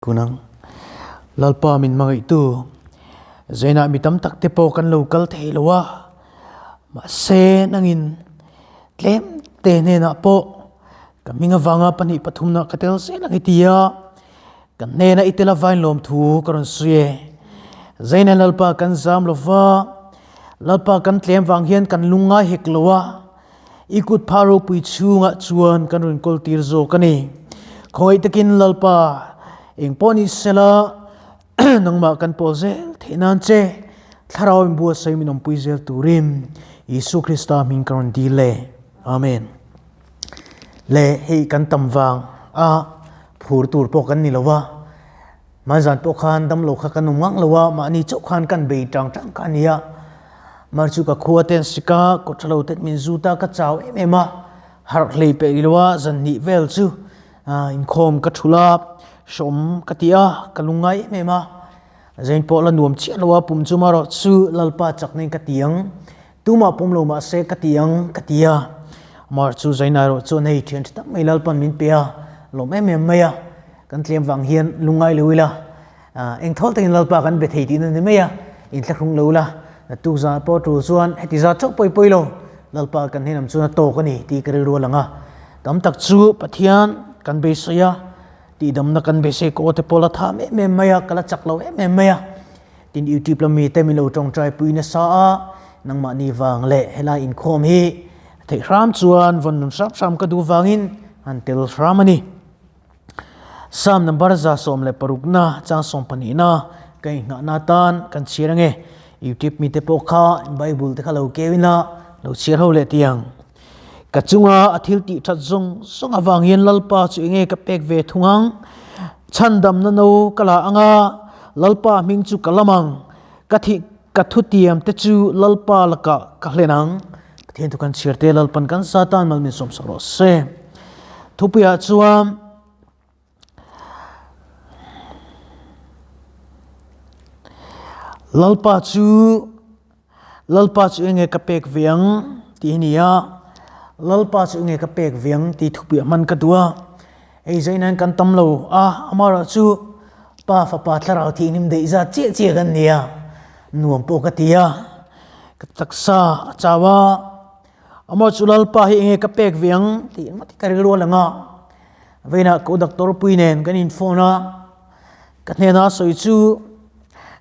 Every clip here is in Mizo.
Kunang Lalpa min hmangaihtu, Zainah mi tam tak te pawh kan lo kal thei lo a, mahse nangin tlem te hnenah pawh ka hming avanga pahnih pathumna ka tel zel ang i ti a, ka hnena i tel avain lawmthu ka rawn sawi e. Zainah Lalpa kan zam lo va, Lalpa kan tlem vang hian kan lungngai hek lo a, I kut phah ropui chhungah chuan kan rawn kawl tir zawk a ni. Khawngaih takin Lalpa, eng pawh ni sela nangmah kan pawl zel theih nan che Thlarau in buatsaih min awmpui zel turin Isu Krista hming ka rawn dil e. Amen. Le hei kan tam vang a phur tur pawh kan ni lo va, Hmanzan pawh khan damlo kha kan awm ngang lo a, mahni chauh khan kan bei tang tang kha a ni a. Mar chu ka khua ten sika, kawt tha lo ten min zut a, ka chau em em a, harh hlei peih lo a, zan hnih vel chu inkhawm ka thul a, hrawm ka ti a, ka lungngai em em a. Zain pawh la nuam chiah lo a, pum chu marawh chu Lalpa chakna in ka ti ang, tumah pawm lo mahse ka ti ang ka ti a. Mar chu Zainai erawh chuan hei thian tha tak mai Lalpan min pe a, lawm em em mai a. Kan tlem vang hian lungngai lo ila, eng thawl takin Lalpa kan be thei tihna ni mai a, inthlahrung lo ila, naktuk zan pawh tul chuan heti zat chauh pawi pawi lo, Lalpa kan hnenam chuan a tawk a ni tih ka rilru a lang a. Tam tak chu Pathian kan beisei a, tihdamna kan beisei ka aw te pawh la tham em em mai a, ka la chak lo em em mai a. Tin YouTube lam mite min lo tawngtai pui nasa a, nangmahni vang leh helai inkhawm hi theih hram chuan vawn nun hram hram ka duh vangin an tel hram a ni. Psalm number 116 chang 12na ka inghahna atan kan chhiar ange. YouTube mite pawh kha Bible te kha lo keu ina lo chhiar ho leh tiang. Ka chunga a thil tih that zawng zawng avang hian Lalpa chu enge ka pek ve thung ang. Chhandamna no ka la anga Lalpa hming chu ka lam ang. Ka thih ka thutiam te chu Lalpa lakah ka hlen ang. Pathian thu kan chhiar te Lalpan kan Satan mal min sawm sak rawh se. Thupuiah chuan Lalpa chu Lalpa chu enge ka pek ve ang tih hi ni a, Lalpa chu enge ka pek ve ang tih thupuiah hman ka duh a. Hei zain hian kan tam lo a, amaherawhchu Pa Fapa Thlarau Thianghlim daih zat chiah chiah kan ni a, nuam pawh ka ti a, ka taksa a chau a, amaherawhchu chu Lalpa hi enge ka pek ve ang tih engmah ka rilru a lang a, vawiinah ka u doctor pui nen kan in phone a, ka hnena sawi chu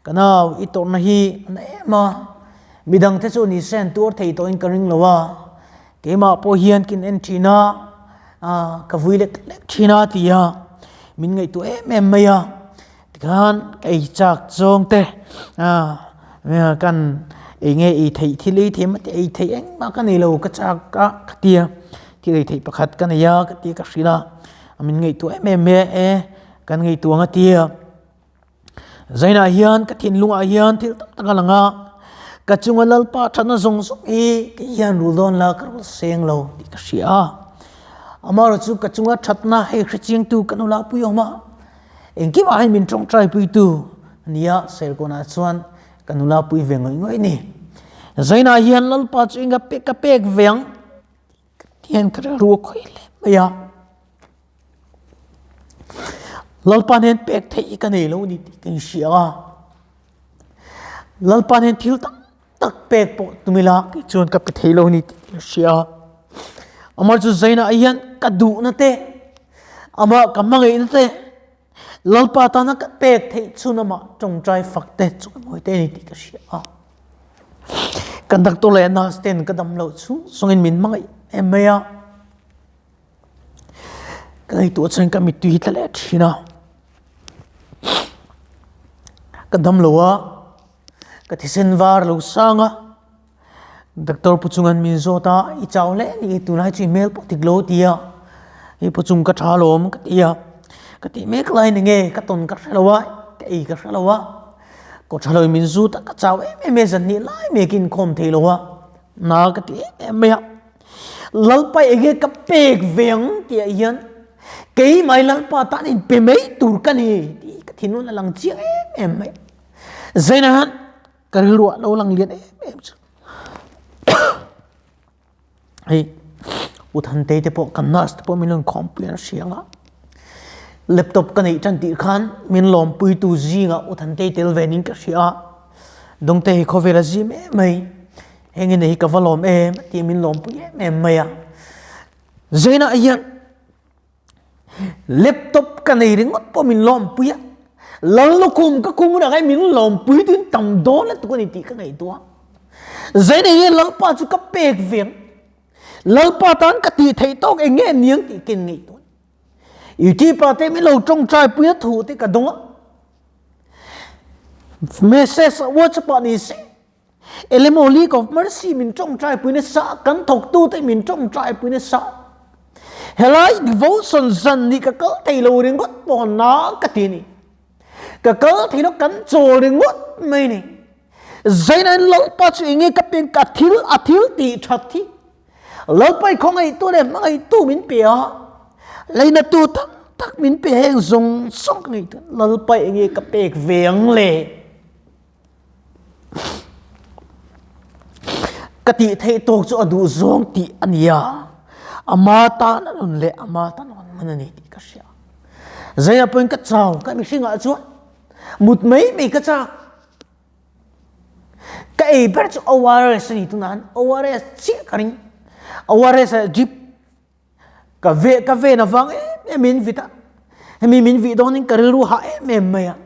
ka nau i tawrhna hi a na em a, midang te chu ni se an tuar thei tawhin ka ring lo a. Keimah pawh hian kin en thin a, ka vui lek lek thin a ti a, min ngaihtuah em em mai a, tikhan ka ei chak zawng te kan ei nge ei theih thil ei theih maw ei theih engmah ka nei lo ka chak a ka ti a, thil ei theih pakhat ka nei a ka ti a ka hrilh a, min ngaihtuah em em mai a e kan ngaihtuah ang a ti a. Zainah hian ka thinlungah hian thil tam tak a lang a, ka chunga Lalpa thatna zawng zawng hi kei hian rul dawn la ka rul seng lo tih ka hria a. Amaherawh chu ka chunga thatna hei hrechiangtu ka nula pui awm a, engkimah hian min tawngtai puitu a ni a, Serkawnah chuan ka nula pui ve ngawih ngawih a ni. Zainah hian Lalpa chu enga pek ka pek ve ang tih hian ka rilru a khawih hle mai a. Lalpa nen pek theih hi ka nei lo a ni tih ka inhria a. Lalpa nen thil tam tak pek pawh tum ila kei chuan ka pe thei lo a ni tih ka inhria a. Amah chu zainah hian ka duhna te, amah ka hmangaihna te, Lalpa tana ka pek theih chhun amah tawngtai fak te chu ka mawi te a ni tih ka hria a. Kan doctor leh nurse ten ka dam loh chhung chungin min hmangaih em mai a. Ka ngaihtuah chuan ka mittui hi tla leh thin a, ka dam lo a, ka thisen var a lo sang a, doctor pu chungan min zawt a i chau hle a ni tunlai chu i hmel pawh dik lo a ti a, hei pu chung ka tha alawm ka ti a, ka tih mek lai ni nge ka tawn ka hre lo a, ka ei ka hre lo a, kawtha lo in min zut a ka chau em em e zanhnih lai mek in khawm thei lo a, na ka ti em em mai a. Lalpa enge ka pek ve ang tih ah hian keimah Lalpa tan in pe mai tur ka ni tih ka thinlun a lang chiang em em mai. Zainah hian ka rilru ah lo lang lian em em chu. Hei U Thantei te pawh kan nurse te pawh min rawn khawmpui an hria ang a. Laptop ka neih tan tih khan min lawmpuitu zingah U Thantei tel ve nin ka hria a, Dawngte hi khawvel a zim em mai, heng i nei hi ka va lawm em tih min lawmpui em em mai a. Zainah hian Laptop ka nei ringawt pawh min lawmpui a, Lallukhum ka kum hunah khan min lawmpui tuin tam dawn lutuk a ni tih ka ngaihtuah a. Zainah hian Lalpa chu ka pek ve ang, Lalpa tan ka tih theih tawk eng nge niang tih ka inngaihtuah a ni. Youtube-ah te min lo tawngtai pui a thu te ka dawng a. Message WhatsApp-ah ni se LMO League of Mercy min tawngtai pui nasa, kan thawktu te min tawngtai pui nasa. Helai devotion zan ni ka kal thei lo ringawt pawh na ka ti ni. Ka kal thei lo kan chawl ringawt mai ni. Zaina in Lalpa chu enge ka peng ka thil a thil tih that hi. Lalpai khawngaihtu leh hmangaihtu min pe a, leinatu tam tak min pe heng zawng zawng ka ngaihtuah Lalpai enge ka pek ve ang le? Ka tih theih tawk chu a duh zawng tih a ni a, ama tan a rawn leh ama tan a rawn man a ni tih ka hria. Zaia pawhin ka chau ka mihringah chuan mut mai mai ka chak. Ka ei ber chu ORS a ni tunah hian ORS chiah ka ring. ORS ah drip ka ve ka ven avang em em in vit a, hemi min vih dawnin ka rilru hah em em mai a,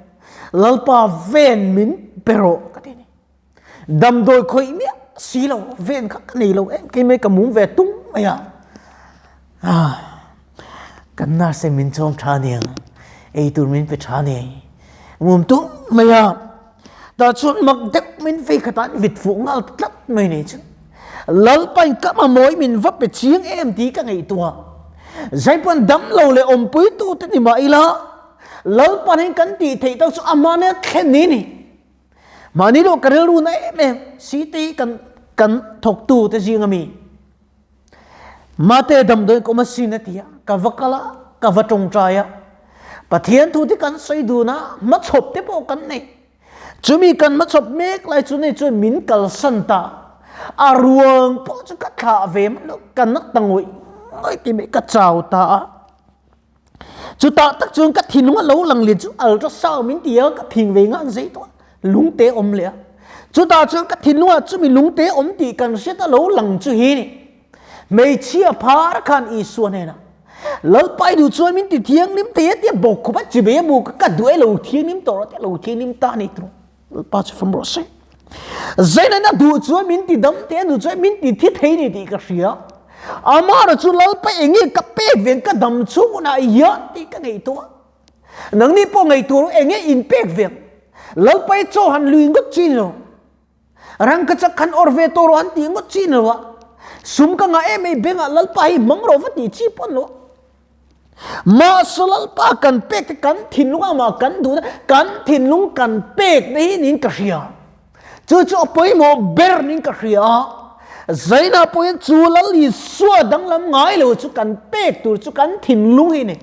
Lalpa ven min pe rawh ka ti a ni. Damdawi khawih miah si lo ven kha ka nei lo em keimah ka mum ve tum mai a. Kan nurse min chawm tha aniang, ei tur min pe tha aniang, mum tum mai a, tah chuan mak deuh min vei khat ah an vit fuh nghal tlat mai ni chu. Lalpain ka mamawih min va pe chiang em tih ka ngaihtuah. Zaipawn dam lo leh awmpui tu te ni mah ila, Lalpan hian kan tih theih tak chu amah nen thlen ni ni. Mahni lo ka rilru na em em, site kan kan thawktu te zing ami. Mate damdawi ka awm asin a ti a, ka va kal a, ka va tawngtai a. Pathian thu te kan sawi dun a, hmachhawp te pawh kan nei. Chumi kan hmachhawp mek lai chu nei chuan min kalsan ta. A ruang pawh chu ka thlah ve mai lo, ka nak ta ngawih ngawih ti mai, ka chau ta a. Chutah tak chuan ka thinlung a lo lang lian chu ultrasound min ti a, ka phing ve ngang zei tawh a, lungte awm leh a. Chutah chuan ka thinlungah chumi lungte awm tih kan hriat a lo lang chu hi ni. Hmeichhia phar khan Isua hnenah, Lalpa i duh chuan min ti thianghlim thei a tia bawk khawp a, chibei a bu ka duh e lo thianghlim tawh rawh tia lo thianghlim ta a ni tawh. Lalpa chu fam rawh se. Zainain a duh chuan min ti dam thei, a duh chuan min ti thi thei ni tih ka hria. Amah chu Lalpa enge ka pek ve ka dam chhung hunah hian tih ka ngaihtuah. Nangni pawh ngaihtuah rawh enge in pek ve ang. Lalpa i chaw han lui ngawt chi ni lo. Rangkachak khan awr ve tawh rawh han tih ngawt chi ni lo a. Sum ka ngah em ei bengah Lalpa hi hmang rawh va tih chi pawh ni lo a. Mahse Lalpa kan pek te kan thinlung amah kan duhna kan thinlung kan pek na hi niin ka hria. Chu chu a pawimawh ber niin ka hria a. Zaina pawhin chu Lal Isua danglam ngai lo chu kan pek tur chu kan thinlung hi ni.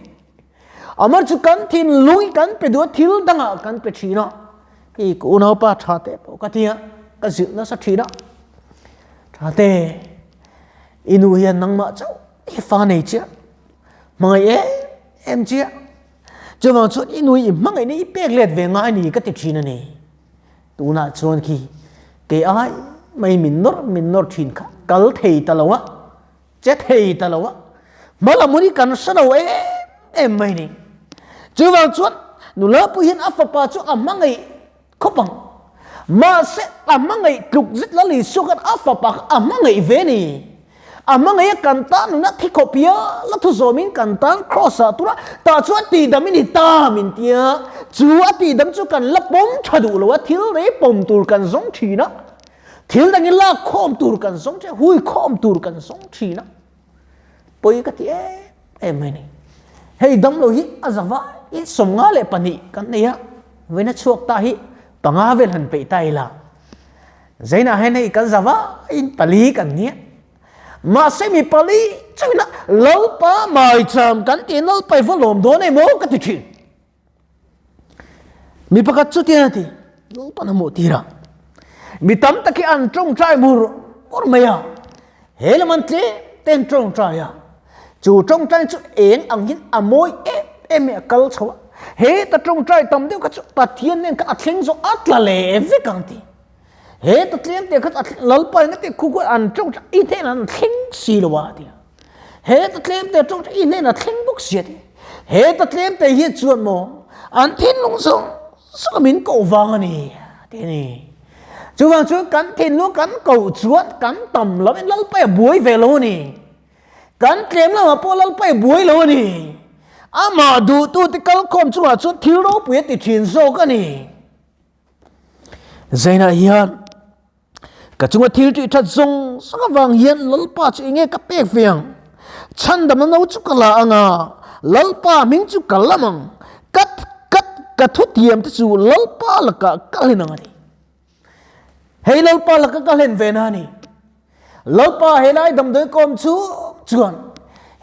Amar chu kan thinlung hi kan pe duh a thil dangah kan pe thin a. Hei ka unaupa tha te pawh ka tia ka zilh nasa thin a. Tha te i nu hian nangmah chauh I fa nei chiah, hmangaih em em chiah. Chuvang chuan i nui i hmangaihna i pek let ve ngai ni ka ti thin a ni. Tunah chuan khi kei ai mai min nawr min nawr thin kha kal thei ta lo a, che thei ta lo a, hma lam hun hi kan hre lo em em mai ni. Chuvang chuan nula pui hian a fapa chu a hmangaih Khawp ang. Mahse, a hmangaih tluk zet Lal Isua khan a fapa kha a hmangaih ve ni. A hmangaih a kan tan nuna thi khawp hial a thu zawmin kan tan Kraws ah tur a, tah chuan tihdam i ni ta min ti a. Chu a tihdam chu kan la pawm tha duh lo a, thil rei pawm tur kan zawng thin a. Thil dangin lak khawm tur kan zawng thin a, hui khawm tur kan zawng thin a. Pawi ka ti em em mai ni. Hei damlo hi a za vai 52 kan nei a, vawiin a chhuak ta hi panga vel han peih ta ila. Zainah hian hei kan za vaiin pali kan nia. Mahse mi pali chauhin a Lalpa maicham kan ti Lalpa i va lawm dawn em aw ka ti thin. Mi pakhat chu tian a ti, Lalpan a hmuh tir a. Mi tam tak hi an tawngtai mur mur mai a, he lam an tlem te an tawngtai a. Chu tawngtai chu eng ang hian a mawi em em mai a kal chho a, heta tawngtai tam deuh kha chu Pathian nen kha a thleng zawh a tla leh vek ang ti. Heta tlem te kha chu Lalpa in a ti khu khuan an tawngtai i hnenah an thleng si lo a ti a. Heta tlem te tawngtai i hnenah thleng bawk si a ti. Heta tlem te hi chuan maw an thinlung zawng zawng a min koh vang a ni a ti a ni. Chuvang chuan kan thinlung kan koh chuan kan tam lo in Lalpa i a buai ve lo a ni. Kan tlem lamah pawh Lalpa i buai lo a ni. Amah duhtute kalkhawm chungah chuan thil ropui a ti thin zawk a ni. Zainah hian ka chunga thil tih that zawng zawng avang hian Lalpa chu enge ka pek ve ang? Chhandamna no chu ka la ang a, Lalpa hming chu ka lam ang. Ka ka ka thutiam te chu Lalpa lakah ka hlen ang a ni. Hei Lalpa laka ka hlen ve na a ni. Lalpa helai damdawi kawm chu chuan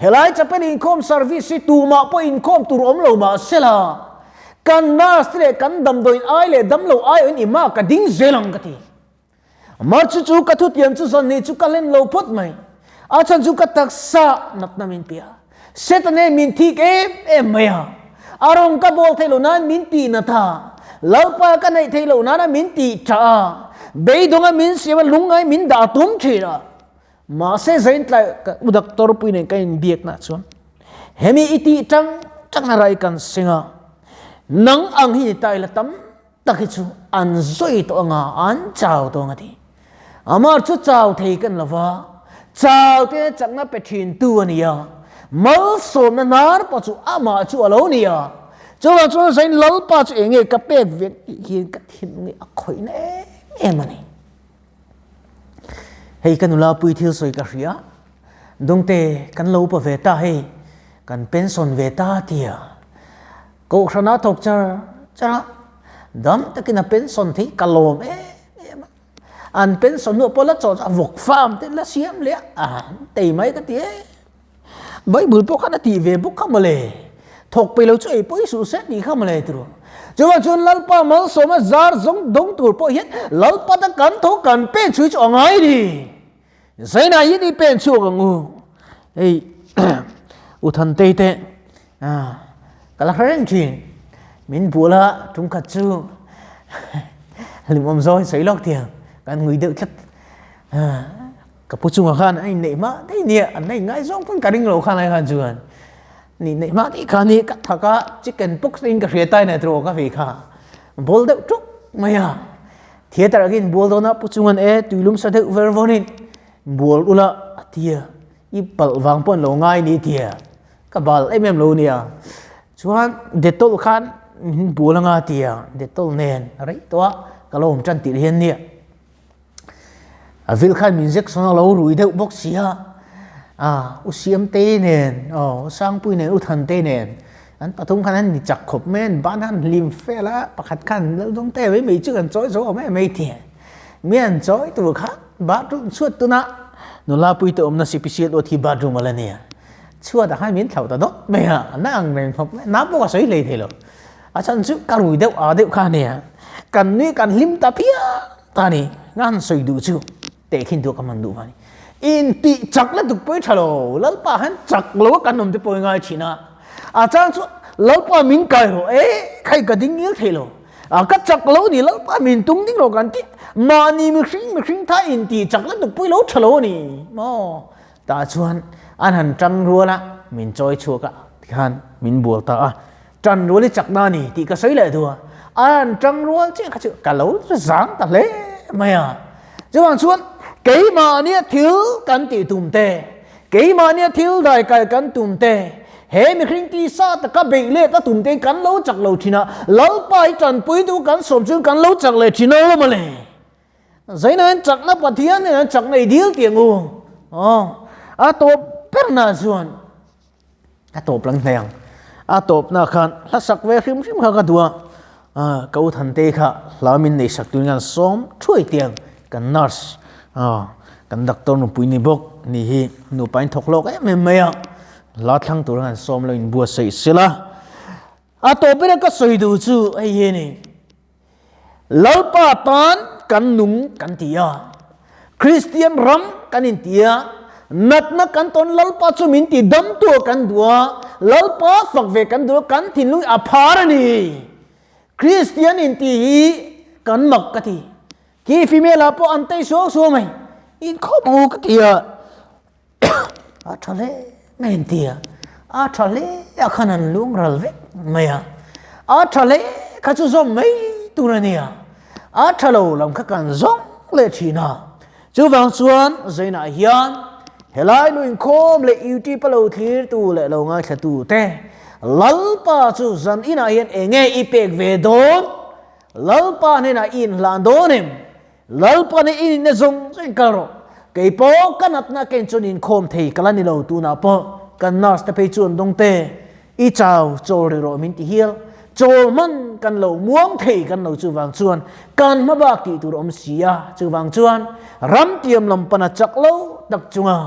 helai chapel inkhawm service hi tumah pawh inkhawm tur awm lo mah sela kan nurse te leh kan damdawiin ai leh damlo ai awin i ma ka ding zel ang ka ti. Mar chu chu ka thutiam chu zan ni chu ka hlen lo phawt mai. A chhan chu ka taksa natna min pia. Setane min thik em em mai a. A rawng ka bawl theih loh nan min tih nat a, Lalpa ka neih theih loh nana min tih tah a, beidawnga min siam a, lungngai min dah tum thin a. Mahse zain tlai ka u doctor pui nen ka inbiakna chuan hemi i tih tang tang a rai kan seng a, nang ang hi ni ta ila tam tak hi chu an zawi tawh anga an chau tawh ang a ti. Amah chu chau thei kan lo va, chau te chakna pe thin tu a ni a, malsawmna hnar pawh chu amah chu a lo ni a. Chuvang chuan zain Lalpa chu eng nge ka pek ve tih hian ka thinlung hi a khawihna em em a ni. Hei ka nula pui thil sawi ka hria, Dungte kan lo upa ve ta hei, kan pension ve ta tia. Kohhrana thawk char char a, dam takin a pension thei ka lawm em em a. An pension hnuah pawh la chaw chu a vawk farm te la siam leh a, an tei mai ka ti e. Bible pawh khan a tih ve bawk kha mawle. Thawk peih lo chu ei pawh i suh se tih kha mawle turu. Chuvang chuan Lalpa malsawma zar zawng dawng tur pawh hian Lalpa ta kan tho kan pen chhui chu a ngai ni. Zainah hian i pen chhuak ang u. Hei U Thantei te ka la hre reng thin. Min bual a tum khat chu hlimawm zawi sawi lawk tiang kan ngui deuh tlat. Ka pu chungah khan a inneih hma daih nia an la inngaizawng pawn ka ring lo khan lai khan chuan ni neih hma daih khan hi ka thak a chicken pox in ka hria tai na tiraw ka vei kha bawl deuh tuk mai a. Theatre ah khin bual dawn a pu chungan e tuilum sa deuh ver vawnin bual ula a tia i palh vang pawh an lo ngai ni tia ka bal em em lo nia chuan Dettol khan min bual anga tia Dettol nen rei tawh a ka lo awm tan tirh hian nia a vil khan min injection a lo rui deuh bawk si a ah u Siamtei nen aw u Sangpui nen u Thantei nen an pathum khan an ni chak khawp mai a an ban khan hlim fel a pakhat khan Laldawng te mai mai chu kan chawi zo awm em mai ti mi an chawi tur kha bathroom chhuat tuna nula pui te awmna sipisial awt hi bathroom a la nia chhuat ah khan min thlauh ta dawt mai a na ang reng khawp mai na pawh ka sawi hlei thei lo a chhan chu ka rui deuh a deuh kha a nia kan nui kan hlim ta phian ta a ni nga han sawi duh chu. Tehkhin tur ka hman duh vang a ni. Intih chak la tuk pawh i tha lo, Lalpa hian chak lo a kan awm te pawh i ngai thin a. A chang chu Lalpa min kai rawh e, khai ka ding ngil thei lo. A ka chak lo ni Lalpa min tung ding rawh kan ti. Mahni mihring mihring tha intih chak la tuk pawh i lo tha lo a ni maw. Tah chuan an han tang rual a, min chawi chhuak a tikhan min bual ta a. Tan rual i chak na ni tih ka sawi leh duh a, a han tang rual chiah kha chu ka lo zang ta hle mai a. Chuvang chuan keimahnia thil kan tih tum te, keimahnia thil dai kai kan tum te, he mihring tisa taka beih let a tum te kan lo chak lo thin a, Lalpa hi tanpui tu kan sawm chuan kan lo chak leh thin lo mawle. Zainain chakna Pathian nen chakna i dil tih ang u. Aw, a tawp berna chuan A tawp lang hle ang. A tawpna khan hla sak ve hrim hrim kha ka duh a, ka u Thantei kha hla min nei sak turin khan sawm thuai tiang kan nurse kan doctor nupui ni bawk ni hi nupa in thawk hlawk em em mai a, hla thlang turin khan sawm lo in buatsaih sela. A tawp bera ka sawi duh chu hei hi a ni. Lalpa tan kan nung kan ti a, Kristian ram kan inti a, Natna kan tawn Lalpa chu min ti dam tu a kan duh a, Lalpa fak ve kan duh a, kan thinlung hi a phar a ni. Kristian intih hi kan mak ka ti. Khi female ah pawh an tei suau suau mai. Inkhawm ang u ka ti a, a tha hle mai an ti a, a tha hle ah khan an lung ral vek mai a, a tha hle kha chu zawm mai tur a nia, a tha lo lam kha kan zawng leh thin a. Chuvang chuan Zainah hian helai lu inkhawm leh YouTube a lo thlirtu leh lo ngaithlatu te Lalpa chu zan inah hian enge i pek ve dawn? Lalpa hnenah i inhlan dawn em? Lalpa nen i inna zawng zawng in kal rawh. Kei pawh ka natna ken chuan inkhawm thei ka la ni lo tunah pawh kan nurse te phei chuan dawng te i chau chawl rih rawh min ti hial. Chawl hman kan lo muang thei kan lo chuvang chuan kan hma bak tih tur awm si a, chuvang chuan ram tiam lam pana chak lo tak chunga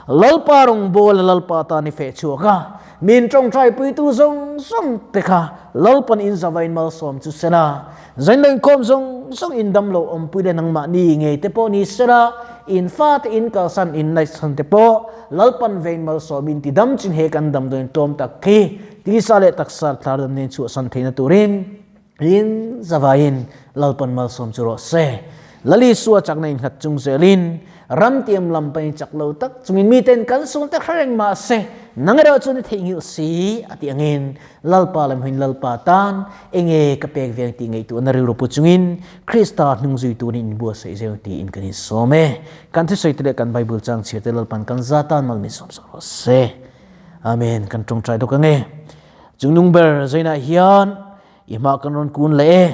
Lalpa rawngbawla Lalpa tan i feh chhuak a, min tawngtai puitu zawng zawng te kha Lalpan in zavain malsawm chu sela, zain lo inkhawm zawng zawng in dam lo awmpui leh nangmahni ngei te pawh ni sela, in fate in kalsan in naihsan te pawh Lalpan vein malsawm in ti dam chin he kan damdawiin tlawm tak khi tisa leh taksa thlar dam nen chhuahsan theihna turin in zavaiin Lalpan malsawm chu rawh se. Lalisua chakna innghat chung zelin ramtiam lam pahin chak lo tak chungin miten kan sual te hre reng mah se nang erawh chuan i theihnghilh si a tih angin Lalpa lam huin Lalpa tan enge ka pek veng tih ngaihtuahna rilru pu chungin Krista hnung zui turin inbuatsaih zel tiin kan insawm e. Kan thusawi te leh kan Bible chang chhiar te Lalpan kan za tan mal min sawm sak rawh se. Amen. Kan tawngtai dawk ange. Chungnung ber zainah hian i hma kan rawn kun leh e.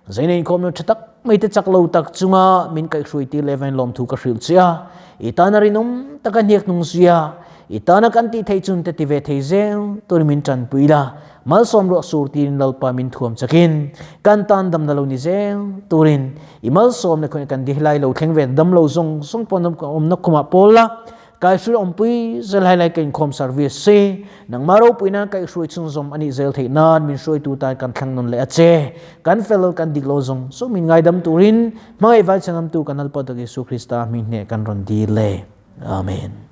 Zaina inkhawm nu tha tak mai te chak lo tak chunga min kaihhruai tir leh vain lawmthu ka hrilh che a. I tana rinawm taka hniak hnung zia, i tana kan tih theih chun te ti ve thei zel turin min tanpui la. Malsawm ruah sur tirin Lalpa min thuam chakin kan tan damna lo ni zel turin i malsawm leh khawngaih kan dihlai lo thleng ve dam lo zawng zawng pawh awmna khumah pawl la. Kaihhrui awmpui zel hai lai ka inkhawm service si. Nangmah ropui nan kaihhrui chhunzawm a nih zel theih nan min hruaitu tan kan thlang nawn leh a che. Kan fel lo kan dik lo zawng zawng min ngaidam turin hmangaih vai chhangamtu kan Lalpa Dak Isu Krista hming hneh kan rawn dil e. Amen.